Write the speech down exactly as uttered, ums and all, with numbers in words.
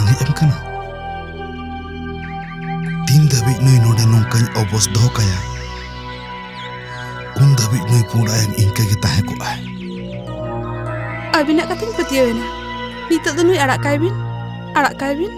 ᱦᱮᱡ ᱟᱢ ᱠᱟᱱᱟ᱾ ᱛᱤᱱ ᱫᱷᱟᱹᱵᱤᱡ ᱱᱩᱭ ᱱᱚᱰᱮ ᱱᱚᱝᱠᱟᱧ ᱚᱵᱚᱥ ᱫᱚᱦᱚ ᱠᱟᱭᱟ, ᱩᱱ ᱫᱷᱟᱹᱵᱤᱡ ᱱᱩᱭ ᱯᱩᱸᱰ ᱟᱭᱟᱝ ᱤᱱᱠᱟᱹ ᱜᱮ ᱛᱟᱦᱮᱸ ᱠᱚᱜᱼᱟᱭ᱾ ᱟᱹᱵᱤᱱᱟᱜ ᱠᱟᱛᱷᱟᱧ ᱯᱟᱹᱛᱭᱟᱹᱣ ᱮᱱᱟ᱾ ᱱᱤᱛᱚᱜ ᱫᱚ ᱱᱩᱭ ᱟᱲᱟᱜ ᱠᱟᱭ ᱵᱤᱱ, ᱟᱲᱟᱜ ᱠᱟᱭ ᱵᱤᱱ᱾